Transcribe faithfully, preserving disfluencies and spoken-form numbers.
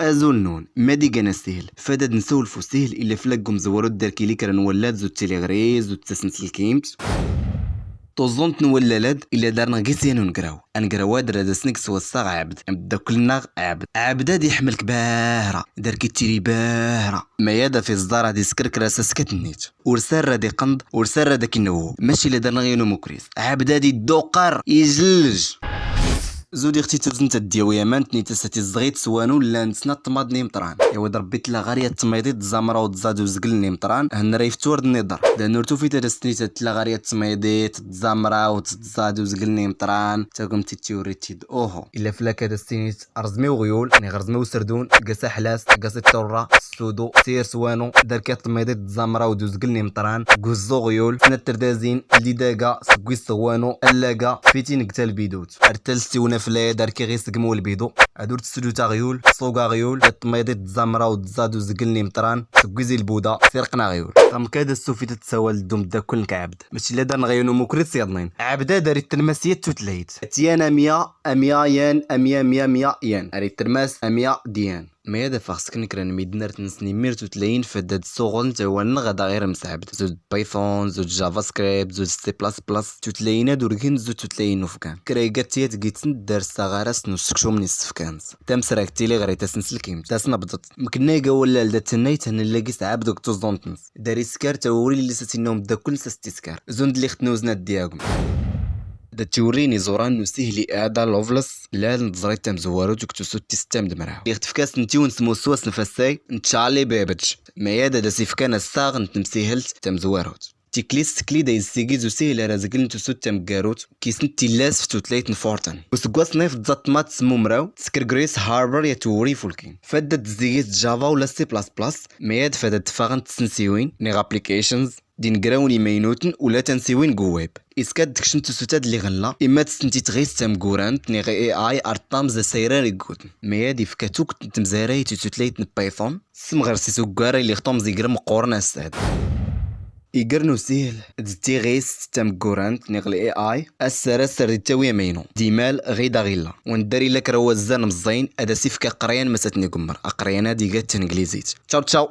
Azul-nwen, ma d-igan asihel, fad ad-nsewlef usihel illa flag umzwarut dark ilikr n-wallad zut tiliɣri zut tasnselkimt. Tuẓẓunt n-wallalad illa darnɣ gis yan ungraw. Angraw-ad rad as-neg s-wassaɣ Ɛebd, amddakkel-nnaɣ Ɛebd. Ɛebd ad-iḥmel-k bahra, dark ittili bahra. Mayad af-iẓḍar ad-iskerkr asas kat-nnit. Ur sarra d-iqenḍ, ur sarra d-ak-inww. Mac illa darnɣ yan umukris. Ɛebd ad-idduqar, ijllej. Zud iɣ-t-ituznt ad-d-yawi aman, tnit-as a-t-iẓẓeɣ-it s wanu llan snat tmaḍ n-imṭran. Iwad Ṛebbi tlaɣari ad-tmiḍit tẓamra u tẓad uzgel n-imṭran, hn ra iftur d-niḍer. Dan ur tufit ad-as-tnit ad tlaɣari ad-tmiḍit tẓamra u tẓad uzgel n-imṭran, tagmt ittiwrit-id uhu. Illa flak ad-as-tinit rẓmi uɣyul, niɣ rẓmi usrdun, gas aḥlas, gas itturra, s-sudu, sir s-wanu, dark ad-tmiḍit tẓamra u uzgel n-imṭran, guzz uɣyul, snat trdazin, ldi daga, sgwi s-wanu, allaga, fitin g-talbidut. Ar tal-stiwna flaya dark iɣ-isgm walbidu. Ad ur tsdut aɣyul, sug aɣyul, ad-tmiḍit tẓamra u tẓad uzgel n-imṭran, sgwi zi lbuda, sirqn aɣyul. Xamk ad-as-tufit ad-tsawal d-umddakkel-nk Ɛebd. Mac illa darnɣ yan umukris yaḍnin. Ɛebd ad-ar-ittrmas yat tutlayt. At-yan amya, amya, yan, amya, mya, mya, yan. Ar-ittrmas amya d-yan. Mayad afeɣ s-knkrn midn ar-tnsn immir tutlayin fad ad-suɣlnt awal-nnɣ ad-aɣ-irr msɛbd. Zud Python, zud JavaScript, zud C plus plus, tutlayin ad-urgn zud tutlayin n-ufgan. Kra igat yat gitnt dar s-aɣaras n-uskcum n-isfkan-ns. Tamsragt tiliɣri tasnslkimt, tasnbḍt. Mknna iga wallal da-tnnayt hn illa gis Ɛebd g-tuẓẓunt-ns. Dar iskar tawuri lli s-as-inna umddakkel-ns as-tiskar. Zund lliɣ-t-nuzn ad-d-yagm. Da-tt-iwrin iẓuran n-usihli Ada Lovelace, lal n-tẓrit tamzwarut g-tusut tis-ttam d-mraw. Iɣ-tfka s-ntiw n-smuswas n-fassay n-Charlie Babbage. Mayad ad-as-ifkan assaɣ n-tmsihelt tamzwarut. Tikli s-tikli da-izsigid usihel ar-azgl n-tusut tamggarut, kisn-t tillas f-tutlayt n-Fortan. Usggwas n-iftẓa tmaḍ s-mumraw, tskr Grace Harbor yat-wuri ifulkin. Fad ad-zzigid Java ula C plus plus, mayad fad ad-tfaɣn tsensiwin, niɣ applications, d-ingrawn imaynutn ula tansiwin g-uweb. Iskad d-kcnt tusut ad-lliɣ nla, imad s-tnt-itɣist tamggurant, niɣ A I ar-ṭṭamz asayrar iggutn. Mayad ifka tugt n-tmzarayt i tutlayt n-Python, s-mɣr s-isuggar illi ɣ-tumẓ igrm qqurn assad. Igr n-usihel d-tiɣist tamggurant, niɣ l-A I, assar assar d-ittawi amaynu. D-imal ɣid aɣ-illa. Wndar illa kra wazzan mẓẓayn, ad-as-ifk aqryan ma-s-at-nigmr. Aqryan-ad iga d-tanglizit. Ciao, ciao!